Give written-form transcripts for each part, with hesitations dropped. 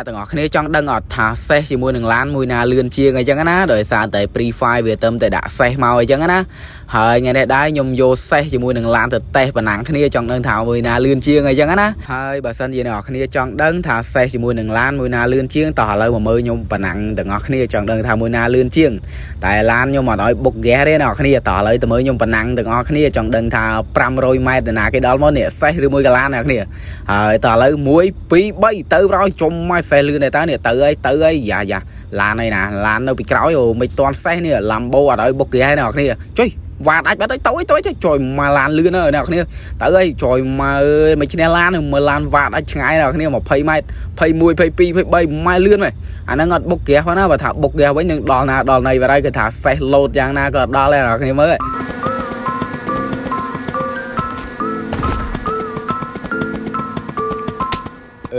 អ្នកទាំងអស់គ្នាចង់ដឹងអត់ថាសេះជាមួយនឹងឡានមួយណាលឿនជាងអីចឹងណាដោយសារតែ Free Fire វាទៅតែដាក់សេះមកអីចឹងណាហើយថ្ងៃនេះដែរខ្ញុំយកសេះជាមួយនឹងឡានទៅតេស្តប៉ុណ្ណឹងគ្នាចង់ដឹងថាមួយណាលឿនជាងអីចឹងណាហើយបើសិនជាអ្នកនរគ្នាចង់ដឹងថាសេះជាមួយនឹងឡានមួយណាលឿនជាងតោះឥឡូវមកមើលខ្ញុំប៉ុណ្ណឹងទាំងអស់គ្នាចង់ដឹងថាមួយណាលឿនជាងតែឡានខ្ញុំអត់ឲ្យបុកហ្គេសទេអ្នកនរគ្នាតោះឥឡូវទៅមើលខ្ញុំប៉ុណ្ណឹងទាំងអស់គ្នាចង់ដឹងថា500ម៉ែត្រណាគេដល់មកនេះសេះឬមួយក៏ឡានអ្នកនរគ្នាហើយតោះឥឡូវ1 2 3ទៅប្រយជុំមកសេះលឿនតែតើនេះទៅអីទៅអីយ៉ាយ៉ាឡានអីណាឡាននៅពីក្រោយអូមិនតាន់សេះនេះឡាំបូអត់ឲ្យបុកហ្គេសទេអ្នកនរគ្នាចុយវ៉ាត់អាចបាត់ទៅទៅទៅចុយមកឡានលឿនហើយអ្នកនរគ្នាទៅអីចុយមកអើយមិនឈ្នះឡានមើលឡានវ៉ាត់អាចឆ្ងាយអ្នកនរគ្នា20ម៉ែត្រ21 22 23ម៉ែលឿនមែនអាហ្នឹងអត់បុកហ្គេសផងណាបើថាបុកហ្គេសវិញនឹងដល់ណាដល់ណីបាត់ហើយគឺថាសេះលោតយ៉ាងណាក៏ដល់ដែរអ្នកនរគ្នាមើល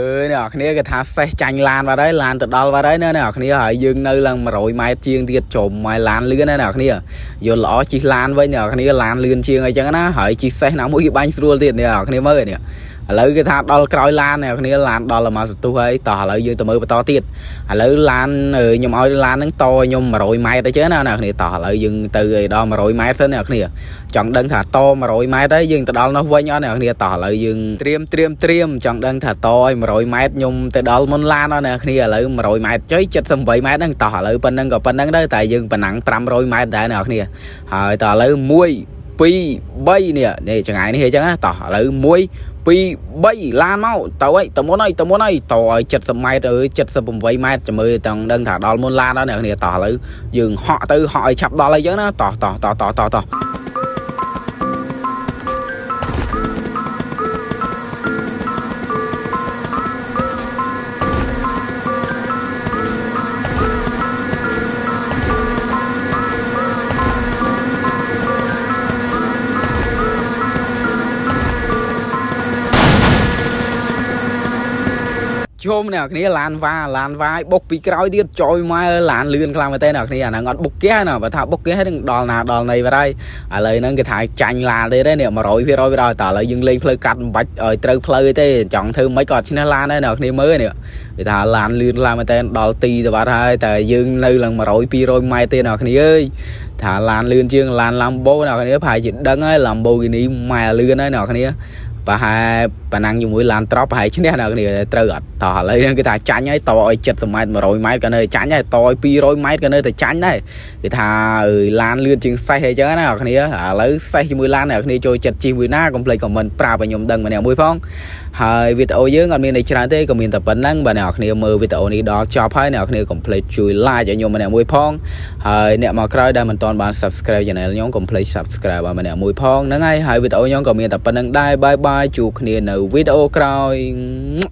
អើយអ្នកនរគ្នាគេថាសេះចាញ់ឡានបាត់ហើយឡានទៅដល់បាត់ហើយណាអ្នកនរគ្នាហើយយើងនៅឡើង100ម៉ែត្រជាងទៀតចុំមកឡានលឿនណាអ្នកនរគ្នាយល់ល្អជិះឡានវិញអ្នកនរគ្នាឡានលឿនជាងអីចឹងណាហើយជិះសេះណាមួយគេបាញ់ស្រួលទៀតអ្នកនរគ្នាមើលនេះឥឡូវគេថាដល់ក្រោយឡានអ្នកគ្នាឡានដល់មកសន្ទុះហើយតោះឥឡូវយើងទៅមើលបន្តទៀតឥឡូវឡានខ្ញុំឲ្យឡានហ្នឹងតខ្ញុំ100ម៉ែត្រទៅចឹងណាអ្នកគ្នាតោះឥឡូវយើងទៅឲ្យដល់100ម៉ែត្រសិនអ្នកគ្នាចង់ដឹងថាត100ម៉ែត្រហើយយើងទៅដល់នោះវិញអត់អ្នកគ្នាតោះឥឡូវយើងត្រៀមត្រៀមត្រៀមចង់ដឹងថាតឲ្យ100ម៉ែត្រខ្ញុំទៅដល់មុនឡានអត់អ្នកគ្នាឥឡូវ100ម៉ែត្រចុយ78ម៉ែត្រហ្នឹងតោះឥឡូវប៉ុណ្ណឹងក៏ប៉ុណ្ណឹងដែរតែយើងប៉ុណ្ណឹង500ម៉ែត្រដែរអ្នកគ្នាហើយតោះឥឡូវ1 2 3នេះនេះចង្ងាយនេះអញ្ចឹងណាតោះឥឡូវ1 2 3ឡានមកទៅអីទៅមុនអីទៅមុនអីតឲ្យ70ម៉ែត្រអើយ78ម៉ែត្រចាំមើលតង់ដឹងថាដល់មុនឡានដល់អ្នកគ្នាតោះឥឡូវយើងហក់ទៅហក់ឲ្យឆាប់ដល់អីចឹងណាតោះតោះតោះតោះតោះតោះ ជុំអ្នកគ្នាឡានវ៉ាឡានវ៉ាឲ្យបុកពីក្រោយទៀតចយមកឡានលឿនខ្លាំងមែនទេអ្នកគ្នាអាហ្នឹងអត់បុកគេណាបើថាបុកគេហ្នឹងដល់ណាដល់ណីបាត់ហើយឥឡូវហ្នឹងគេថាចាញ់ឡានទេនេះ100%វាដល់តែឥឡូវយើងលេងផ្លូវកាត់មិនបាច់ឲ្យត្រូវផ្លូវទេចង់ធ្វើមិនក៏អត់ឈ្នះឡានដែរអ្នកគ្នាមើលនេះគេថាឡានលឿនខ្លាំងមែនទេដល់ទីទៅបាត់ហើយតែយើងនៅឡើង100 200ម៉ែត្រទេអ្នកគ្នាអើយថាឡានលឿនជាងឡាន Lambo អ្នកគ្នាប្រហែលជាដឹងហើយ Lamborghini ម៉ែលឿនហើយអ្នកគ្នាប្រហែលប៉ណ្ណឹងជាមួយឡានត្រប់ប្រហែលឈ្នះអ្នកគ្នាត្រូវអត់តោះឥឡូវហ្នឹងគេថាចាញ់ហើយតឲ្យ70ម៉ែត្រ100ម៉ែត្រក៏នៅចាញ់ដែរតឲ្យ200ម៉ែត្រក៏នៅតែចាញ់ដែរគេថាឡានលឿនជាងសេះអីចឹងណាអ្នកគ្នាឥឡូវសេះជាមួយឡានអ្នកគ្នាចូលចិត្តជិះមួយណាកុំភ្លេច comment ប្រាប់ឲ្យខ្ញុំដឹងម្នាក់មួយផងហើយវីដេអូយើងអត់មានអីច្រើនទេក៏មានតែប៉ុណ្្នឹងបើអ្នកគ្នាមើលវីដេអូនេះដល់ចប់ហើយអ្នកគ្នាកុំភ្លេចជួយ like ឲ្យខ្ញុំម្នាក់មួយផងហើយអ្នកមកក្រោយដែលមិនទាន់បាន subscribe channel ខ្ញុំកុំភ្លេច subscribe ឲ្យម្នាក់មួយផងហ្នឹងហើយហើយវីដេអូខ្ញុំក៏មានតែប៉ុណ្្នឹងដែរ bye bye ជួបគ្នានៅវីដេអូក្រោយ។